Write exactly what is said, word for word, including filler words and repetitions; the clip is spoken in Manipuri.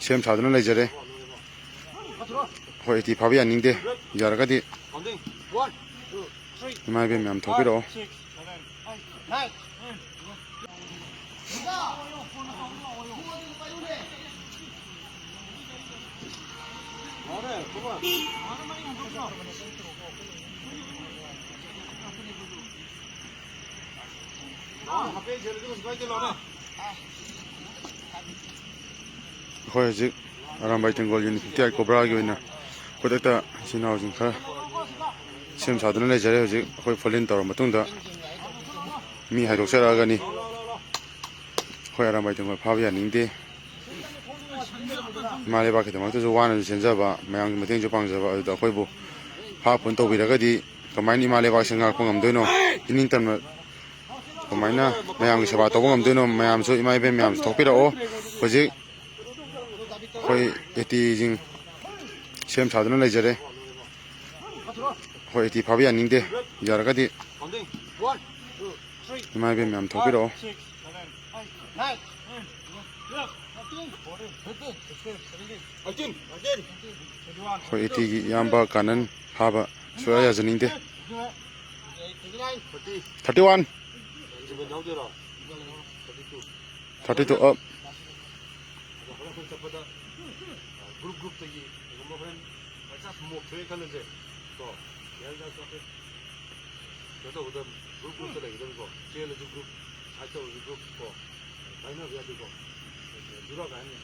ꯁꯦꯝ ꯁꯥꯗꯨꯅ ꯂꯩꯖꯔꯦ꯫ ꯑꯩꯈꯣꯏ ꯑꯩꯠꯇꯤ ꯐꯥꯕ ꯌꯥꯅꯤꯡꯗꯦ꯫ ꯌꯥꯔꯒꯗꯤ ꯏꯃꯥ ꯏꯕꯦꯟ ꯃꯌꯥꯝ ꯊꯣꯛꯄꯤꯔꯛꯑꯣ꯫ ꯑꯩꯈꯣꯏ ꯍꯧꯖꯤꯛ ꯑꯔꯥꯝꯕꯥꯏ ꯇꯦꯡꯒꯣꯜ ꯌꯨꯅꯤꯠ ꯐꯤꯐꯇꯤ ꯑꯥꯏꯠ ꯀꯣꯕ꯭ꯔꯥꯒꯤ ꯑꯣꯏꯅ ꯈꯨꯗꯛꯇ ꯏꯆꯤꯟ ꯏꯅꯥꯎꯁꯤꯡ ꯈꯔ ꯁꯦꯝ ꯁꯥꯗꯨꯅ ꯂꯩꯖꯔꯦ꯫ ꯍꯧꯖꯤꯛ ꯑꯩꯈꯣꯏ ꯐꯣꯜ ꯏꯟ ꯇꯧꯔ ꯃꯇꯨꯡꯗ ꯃꯤ ꯍꯥꯏꯗꯣꯛꯆꯔꯛꯑꯒꯅꯤ꯫ ꯑꯩꯈꯣꯏ ꯑꯔꯥꯝꯕꯥꯏ ꯇꯦꯡꯒꯣꯜ ꯐꯥꯕ ꯌꯥꯅꯤꯡꯗꯦ꯫ ꯏꯃꯥ ꯂꯩꯕꯥꯛꯀꯤꯗꯃꯛꯇꯁꯨ ꯋꯥꯅꯁꯨ ꯆꯦꯟꯖꯕ, ꯃꯌꯥꯝꯒꯤ ꯃꯇꯦꯡꯁꯨ ꯄꯥꯡꯖꯕ ꯑꯗꯨꯗ ꯑꯩꯈꯣꯏꯕꯨ ꯐꯥ ꯄꯨꯟ ꯇꯧꯕꯤꯔꯒꯗꯤ ꯀꯃꯥꯏꯅ ꯏꯃꯥ ꯂꯩꯕꯥꯛꯁꯦ ꯉꯥꯛꯄ ꯉꯝꯗꯣꯏꯅꯣ? ꯏꯅꯤꯡꯇꯝꯅ ꯀꯃꯥꯏꯅ ꯃꯌꯥꯝꯒꯤ ꯁꯦꯕꯥ ꯇꯧꯕ ꯉꯝꯗꯣꯏꯅꯣ? ꯃꯌꯥꯝꯁꯨ, ꯏꯃꯥ ꯏꯕꯦꯟ ꯃꯌꯥꯝꯁꯨ ꯊꯣꯛꯄꯤꯔꯛꯑꯣ꯫ ꯍꯧꯖꯤꯛ ꯑꯩꯈꯣꯏ ꯑꯦꯇꯤꯁꯤꯡ ꯁꯦꯝ ꯁꯥꯗꯨꯅ ꯂꯩꯖꯔꯦ꯫ ꯑꯩꯈꯣꯏ ꯑꯦꯇꯤ ꯐꯥꯕ ꯌꯥꯅꯤꯡꯗꯦ꯫ ꯌꯥꯔꯒꯗꯤ ꯏꯃꯥ ꯏꯕꯦꯟ ꯃꯌꯥꯝ ꯊꯣꯛꯄꯤꯔꯛꯑꯣ꯫ ꯑꯩꯈꯣꯏ ꯑꯦꯇꯤꯒꯤ ꯏꯌꯥꯝꯕ ꯀꯥꯅꯟ ꯐꯥꯕ ꯁꯨꯡꯌꯥ ꯌꯥꯖꯅꯤꯡꯗꯦ꯫ Thirty one. Thirty two up. ꯑꯗꯣ ꯍꯣꯔꯦꯟ ꯑꯩꯈꯣꯏ ꯆꯠꯄꯗ, ꯑ, ꯒ꯭ꯔꯨꯞ ꯒ꯭ꯔꯨꯞꯇꯒꯤ ꯀꯩꯒꯨꯝꯕ ꯍꯣꯔꯦꯟ by chance ꯃꯣꯞ ꯊꯣꯛꯑꯦ ꯈꯜꯂꯁꯦ, ꯀꯣ, ꯌꯥꯔꯦ, ꯌꯥꯔꯦ, ꯆꯠꯈ꯭ꯔꯦ꯫ ꯀꯩꯅꯣ ꯇꯧꯒꯗꯕ, ꯒ꯭ꯔꯨꯞ ꯒ꯭ꯔꯨꯞꯇ ꯂꯩꯒꯗꯕꯀꯣ, ꯆꯦꯜꯂꯁꯨ ꯒ꯭ꯔꯨꯞ, ꯐꯥꯏꯠ ꯇꯧꯔꯁꯨ ꯒ꯭ꯔꯨꯞ ꯀꯣ, ꯀꯥꯏꯅꯕ ꯌꯥꯗꯦꯀꯣ꯫ ꯖꯨꯔꯥ ꯀꯥꯏꯅ